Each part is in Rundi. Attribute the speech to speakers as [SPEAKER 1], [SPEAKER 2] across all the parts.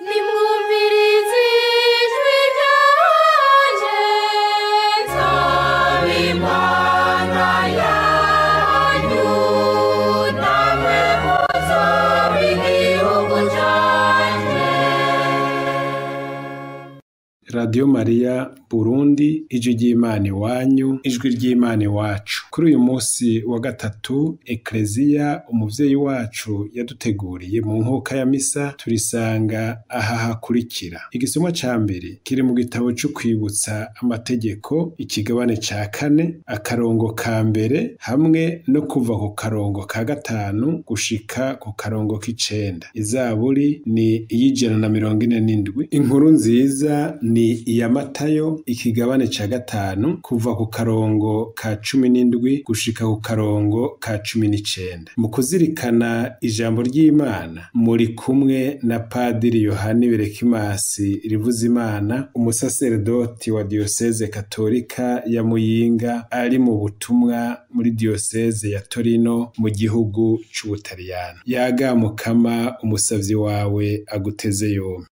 [SPEAKER 1] Nimwumvirize ijwi ryanje, nsaba Imana yanyu, namwe muzoba igihugu canje.
[SPEAKER 2] Radiyo Mariya Burundi, ijwi ry'Imana iwanyu, ijwi ry'Imana iwacu. Kuri uyu munsi wa gatatu, Ekleziya umuvyeyi wacu yaduteguriye mu nkuka ya misa, turisanga aha hakurikira. Igisomwa ca mbere kiri mu gitabo co kwibutsa amategeko, ikigabane ca kane, akarongo ka mbere, hamwe no kuva ku karongo ka gatanu gushika ku karongo k'icenda. Izaburi ni iy'ijana na 47. Inkuru nziza ni iya Matayo, ikigabane ca gatanu, kuva ku karongo ka 17 gushika ku karongo ka 19. Mu kuzirikana ijambo ry'Imana, muri kumwe na Padiri Yohani Berekimasi Rivuzimana, umusaseredoti wa Diyoseze Katolika ya Muyinga, ari mu butumwa muri Diyoseze ya Torino mu gihugu c'Ubutaliyano. Yaga Mukama, umusavyi wawe aguteze yompi.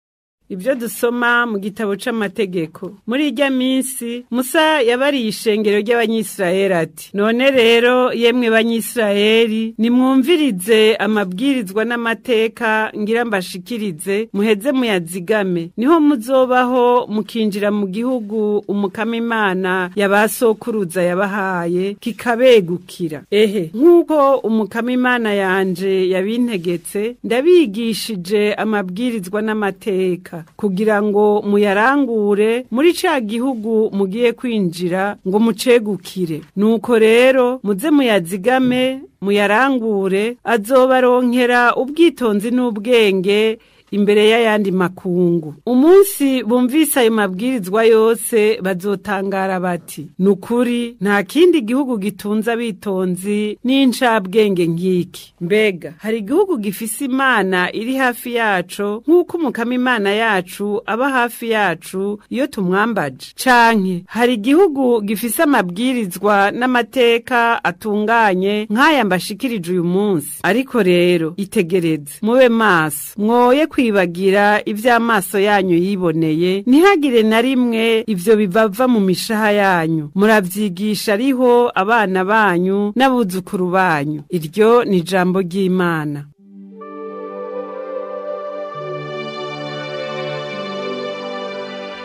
[SPEAKER 3] Ibyo dusoma mu gitabo c'amategeko. Muri irya minsi, Musa yabariye ishengero ry'Abanyisiraheli ati: "None rero, yemwe Banyisiraheli, nimwumvirize amabwirizwa n'amateka ngira mbashikirize, muheze muyazigame, niho muzobaho mukinjira mu gihugu Umukama Imana yabasokuruza yabahaye kikabegukira. Ehe, nk'uko Umukama Imana yanje yabintegetse, ndabigishije amabwirizwa n'amateka kugira ngo muyarangure muri ca gihugu mugiye kwinjira ngo mucegukire. Nuko rero muze muyazigame, muyarangure, azobaronkera ubwitonzi n'ubwenge imbere y'ayandi makungu. Umunsi bumvise ayo mabwirizwa yose bazotangara bati: 'Nukuri nta kindi gihugu gitunze abitonzi n'incabwenge nk'iki. Mbega hari igihugu gifise Imana iri hafi yaco nk'uko Umukama Imana yacu aba hafi yacu iyo tumwambaje? Canke hari igihugu gifise amabwirizwa n'amateka atunganye nk'aya mbashikirije uyu munsi? Ariko rero itegereze, mube maso, mwoye kwibagira ivy'amaso yanyu yiboneye, ntihagire na rimwe ivyo bibava mu mishaha yanyu. Muravyigisha ariho abana banyu n'abuzukuru banyu.'" Iryo ni ijambo ry'Imana.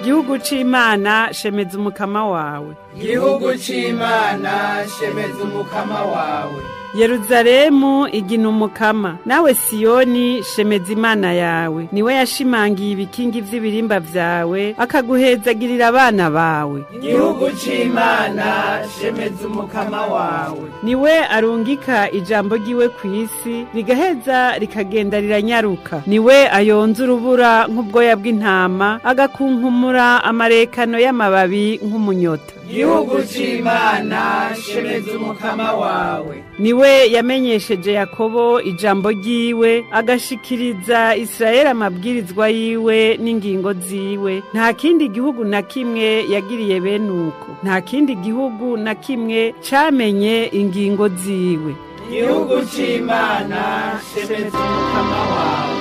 [SPEAKER 3] Gihugu c'Imana, shemeza Umukama wawe.
[SPEAKER 4] Gihugu c'Imana, shemeza Umukama wawe.
[SPEAKER 3] Yeruzalemu, igina Umukama. Nawe Siyoni, shemeza Imana yawe. Niwe yashimangiye ibikingi vy'ibirimba vyawe, akaguhezagirira abana bawe.
[SPEAKER 4] Gihugu c'Imana, shemeza Umukama wawe.
[SPEAKER 3] Niwe arungika ijambo ryiwe kw'isi, rigaheza rikagenda riranyaruka. Niwe ayonza urubura nk'ubwoya bw'intama, agakunkumura amarekano y'amababi nk'umunyota.
[SPEAKER 4] Gihugu c'Imana, shemeza Umukama wawe.
[SPEAKER 3] Niwe yamenyesheje Yakobo ijambo ryiwe, agashikiriza Isirayeli amabwirizwa yiwe n'ingingo ziwe. Nta kindi gihugu na kimwe yagiriye bene uko, nta kindi gihugu na kimwe camenye ingingo ziwe.
[SPEAKER 4] Gihugu c'Imana, shemeza Umukama wawe.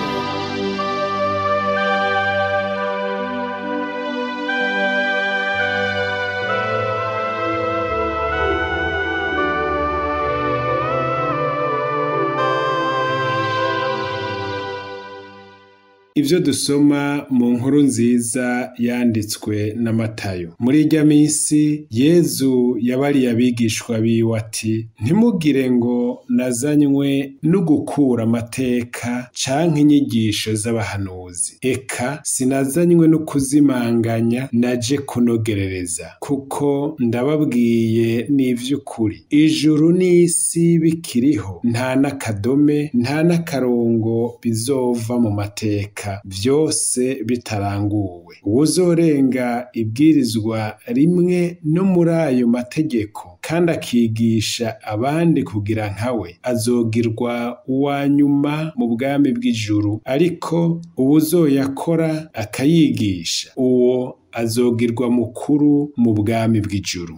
[SPEAKER 2] Ivyo dusoma mu nkuru nziza yanditswe na Matayo. Muri irya misi, Yezu yabariye abigishwa biwe ati: "Ntimugire ngo nazanywe no gukura amateka canke inyigisho z'abahanuzi. Eka sinazanywe no kuzimanganya, naje kunogerereza. Kuko ndababwiye n'ivy'ukuri, ijuru n'isi bikiriho, nta n'akadome nta n'akarongo bizova mu mateka, vyose bitaranguwe. Uwuzorenga ibwirizwa rimwe no muri ayo mategeko kandi akigisha abandi kugira nkawe, azogirwa uwa nyuma mu bwami bw'ijuru. Ariko uwuzoyakora akayigisha, uwo azogirwa mukuru mu bwami bw'ijuru."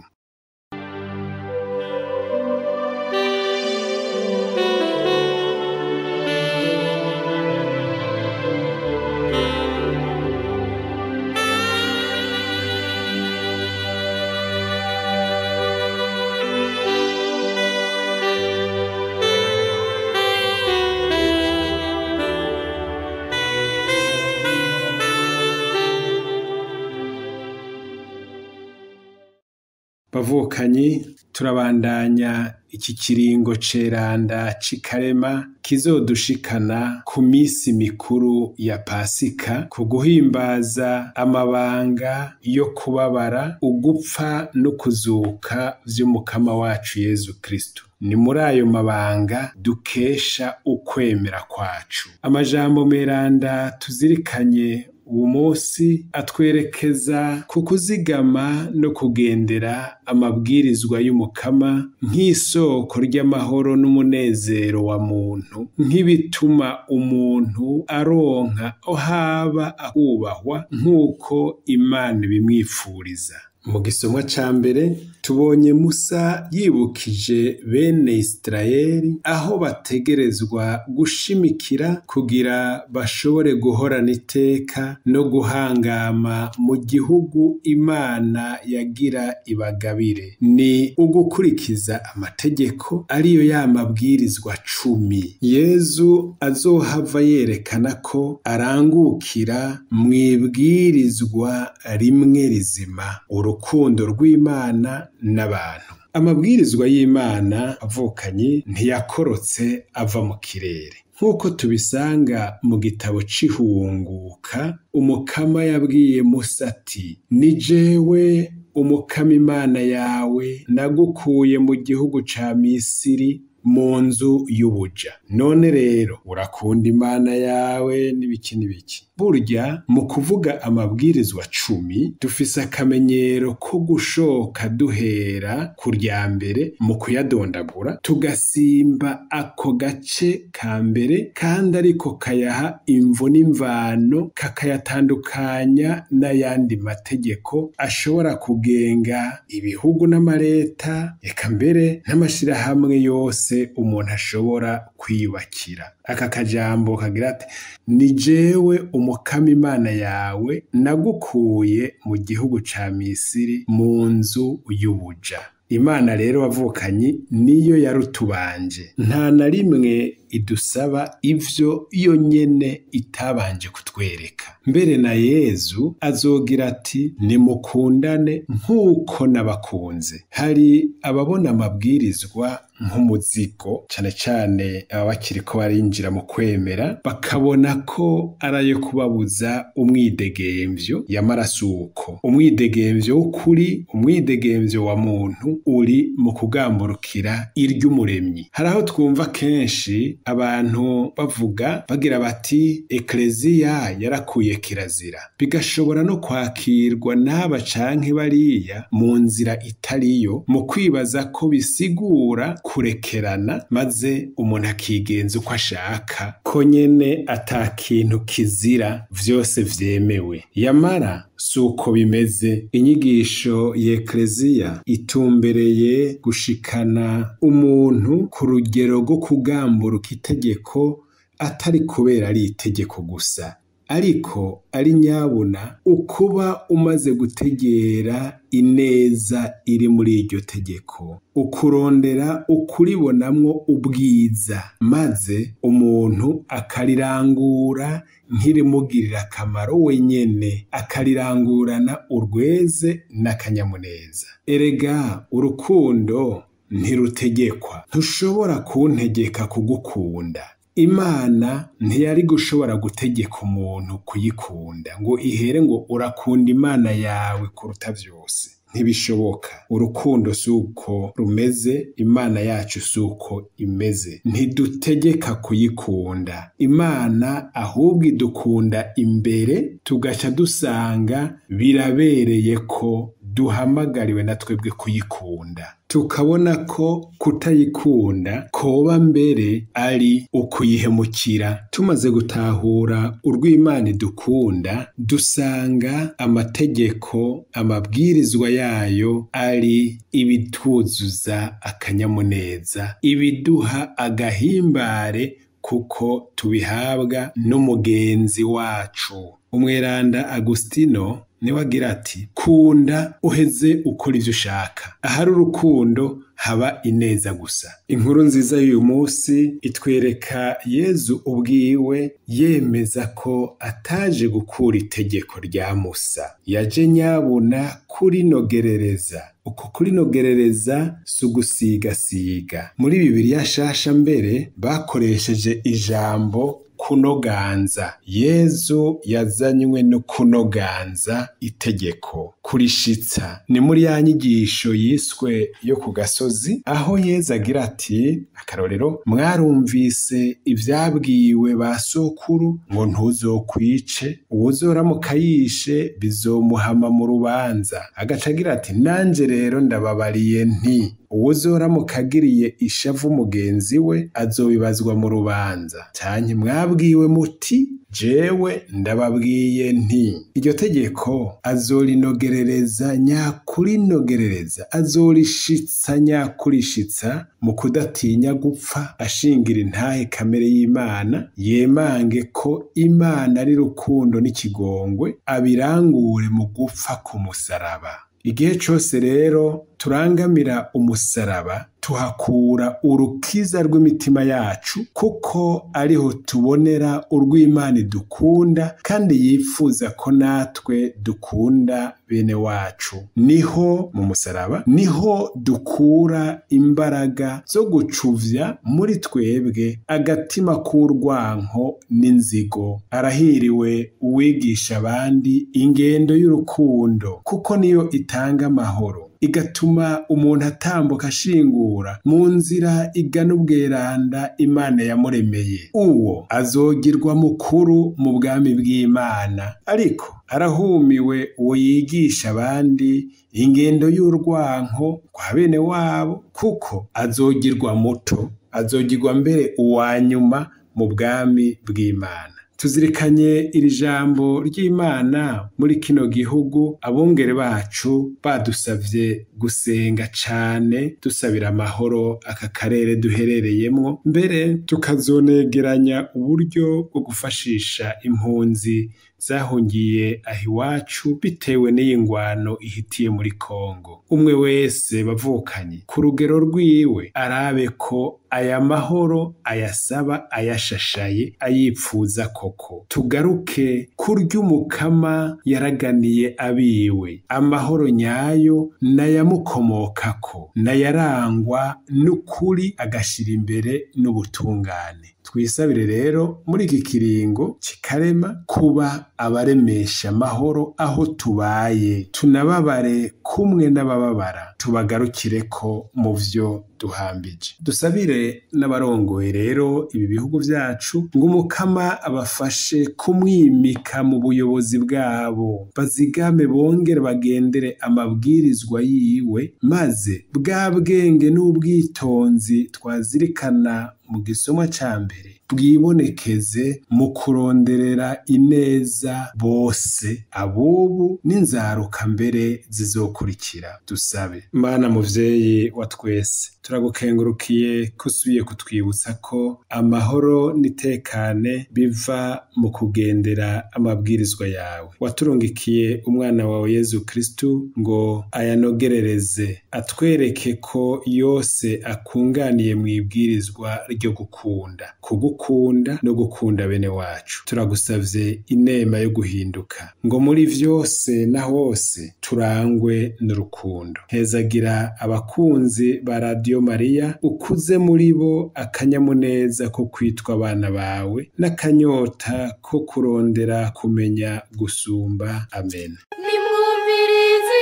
[SPEAKER 2] Bavukanyi, turabandanya iki kiringo ceranda c'ikarema kizodushikana ku misi mikuru ya Pasika, ku guhimbaza amabanga yo kubabara, ugupfa no kuzuka vy'Umukama wacu Yezu Kristo. Ni muri ayo mabanga dukesha ukwemera kwacu. Amajambo meranda tuzirikanye uwo munsi atwerekeza ku kuzigama no kugendera amabwirizwa y'Umukama nk'isoko ry'amahoro n'umunezero wa muntu, nk'ibituma umuntu aronka haba akubahwa nk'uko Imana ibimwipfuriza. Mu gisomwa ca mbere tubonye Musa yibukije bene Isirayeli aho bategerezwa gushimikira kugira bashobore guhorana iteka no guhangama mu gihugu Imana yagira ibagabire. Ni ugukurikiza amategeko ariyo ya mabwirizwa 10. Yezu azohava yerekana ko arangukira mw'ibwirizwa rimwe rizima, urukundo rw'Imana n'abantu. Amabwirizwa y'Imana avukanye ntiyakorotse ava mu kirere. Nk'uko tubisanga mu gitabo c'ihunguka, Umukama yabwiye Musa ati: ni jewe Umukama Imana yawe nagukuye mu gihugu ca Misiri, mu nzu y'ubuja. None rero urakunda Imana yawe n'ibiki n'ibiki. Burya mu kuvuga amabwirizwa 10 dufise akamenyero ko gushoka duhera ku rya mbere mu kuyadondagura, tugasimba ako gace ka mbere kandi ariko kayaha imvo n'imvano, kakayatandukanya n'ayandi mategeko ashobora kugenga ibihugu n'amareta, eka mbere n'amashirahamwe yose umuntu ashobora kwiyubakira. Aka kajambo kagira ati: ni jewe Umukama Imana yawe nagukuye mu gihugu ca Misiri, mu nzu y'ubuja. Imana rero bavukanyi niyo yarutubanje, nta na rimwe idusaba ivyo yo nyene itabanje kutwereka. Mbere na Yezu azogira ati: nimukundane nk'uko nabakunze. Hari ababona amabwirizwa nk'umuzigo, cane cane abakiriko barinjira mu kwemera, bakabona ko arayo kubabuza umwidegemvyo. Yamara suko umwidegemvyo w'ukuri, umwidegemvyo wa muntu uri mu kugamburukira iry'Umuremyi. Hari aho twumva kenshi abantu bavuga bagira bati: Ekleziya yarakuye kirazira, bigashobora no kwakirwa n'aba canke bariya mu nzira itariyo, mu kwibaza ko bisigura kurekerana maze umuntu akigenza uko ashaka, ko nyene ata kintu kizira, vyose vyemewe. Yamara suko bimeze. Inyigisho y'Ekleziya itumbereye gushikana umuntu ku rugero rwo kugamburuka itegeko, atari kubera ari itegeko gusa, ariko ari nyabuna ukuba umaze gutegera ineza iri muri iryo tegeko, ukurondera ukuribonamwo ubwiza, maze umuntu akarirangura nkirimugirira akamaro wenyene, akarirangurana urweze n'akanyamuneza. Erega urukundo ntirutegekwa, ntushobora kuntegeka kugukunda. Imana ntiyari gushobora gutegeka umuntu kuyikunda ngo ihere ngo urakunda Imana yawe kuruta vyose. Ntibishoboka. Urukundo suko rumeze, Imana yacu suko imeze. Ntidutegeka kuyikunda. Imana ahubwo idukunda imbere, tugaca dusanga birabereye ko duhamagariwe na twebwe kuyikunda. Tukabona ko kutayikunda koba mbere ari ukuyihemukira. Tumaze gutahura urw'Imana idukunda, dusanga amategeko, amabwirizwa yayo ari ibituzuza akanyamuneza, ibiduha agahimbare kuko tubihabwa n'umugenzi wacu. Umweranda Agustino niwe agira ati: kunda uheze ukora ivyo ushaka. Ahari urukundo haba ineza gusa. Inkuru nziza y'uyu munsi itwereka Yezu ubwiwe yemeza ko ataje gukura itegeko rya Musa, yaje nyabuna kurinogerereza. Uko kurinogerereza si ugusigasiga. Muri Bibiliya nshasha mbere bakoresheje ijambo kunoganza. Yezu yazanywe no kunoganza itegeko, kurishitsa. Ni muri ya nyigisho yiswe yo ku gasozi, aho Yezu agira ati, akarorero, mwarumvise ivyabwiwe ba sokuru ngo ntuzokwice, uwuzoramuka yishe bizomuhama mu rubanza. Agaca agira ati, nanje rero ndababariye nti uwuzoramuka agiriye ishavu mugenzi we azobibazwa mu rubanza. Canke mwabwiwe muti jewe ndababwiye nti iryo tegeko azorinogerereza nyakurinogerereza, azorishitsa nyakurishitsa mu kudatinya gupfa, ashingira intahe kamere y'Imana, yemange ko Imana ari rukundo n'ikigongwe, abirangure mu gupfa ku musaraba. Igihe cose rero turangamira umusaraba, tuhakura urukiza rw'imitima yacu, kuko ariho tubonera urw'Imana idukunda kandi yifuza ko natwe dukunda bene wacu. Niho mu musaraba niho dukura imbaraga zo gucuvya muri twebwe agatima k'urwanko n'inzigo. Arahiriwe uwigisha abandi ingendo y'urukundo, kuko niyo itanga amahoro, igatuma umuntu atambuka ashingura mu nzira igana ubweranda Imana yamuremeye. Uwo azogirwa mukuru mu bwami bw'Imana. Ariko arahumiwe uwo yigisha abandi ingendo y'urwanko kwa bene wabo, kuko azogirwa muto, azogirwa mbere uwa nyuma mu bwami bw'Imana. Tuzirikanye iri jambo ry'Imana muri kino gihugu, abungere bacu badusavye gusenga cane dusabira amahoro aka karere duherereyemwo, mbere tukazonegeranya uburyo bwo gufashisha impunzi zahungiye aho iwacu bitewe n'iyi ngwano ihitiye muri Kongo. Umwe wese bavukanye ku rugero rwiwe arabe ko aya mahoro ayasaba ayashashaye ayipfuza koko. Tugaruke kurya Umukama yaraganiye abiwe, amahoro nyayo n'ayamukomokako, n'ayarangwa n'ukuri agashira imbere n'ubutungane. Twisabire rero muri iki kiringo cikarema kuba abaremesha amahoro aho tubaye, tunababare kumwe n'abababara, tubagarukireko mu vyo duhambije. Dusabire n'abarongoye rero ibi bihugu vyacu ngo Umukama abafashe kumwimika mu buyobozi bwabo, bazigame bongere bagendere amabwirizwa yiwe, maze bwa bwenge n'ubwitonzi twazirikana mu gisomwa ca mbere bwibonekeze mu kuronderera ineza bose, abubu n'inzaruka mbere zizokurikira. Dusabe. Mana muvyeyi wa twese, turagukengurukiye ko usubiye kutwibutsa ko amahoro n'itekane biva mu kugendera amabwirizwa yawe. Waturungikiye umwana wawe Yezu Kristu ngo ayanogerereze, atwereke ko yose akunganiye mw'ibwirizwa ryo gukunda, kugukunda no gukunda bene wacu. Turagusavye inema yo guhinduka, ngo muri vyose na hose turangwe n'urukundo. Hezagira abakunzi ba Radio Maria, ukuze muri bo akanyamuneza ko kwitwa abana bawe n'akanyota ko kurondera kumenya gusumba. Amen.
[SPEAKER 1] Nimwumvirize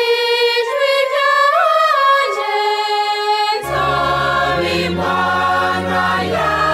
[SPEAKER 1] ijwi ryanje, nsaba Imana.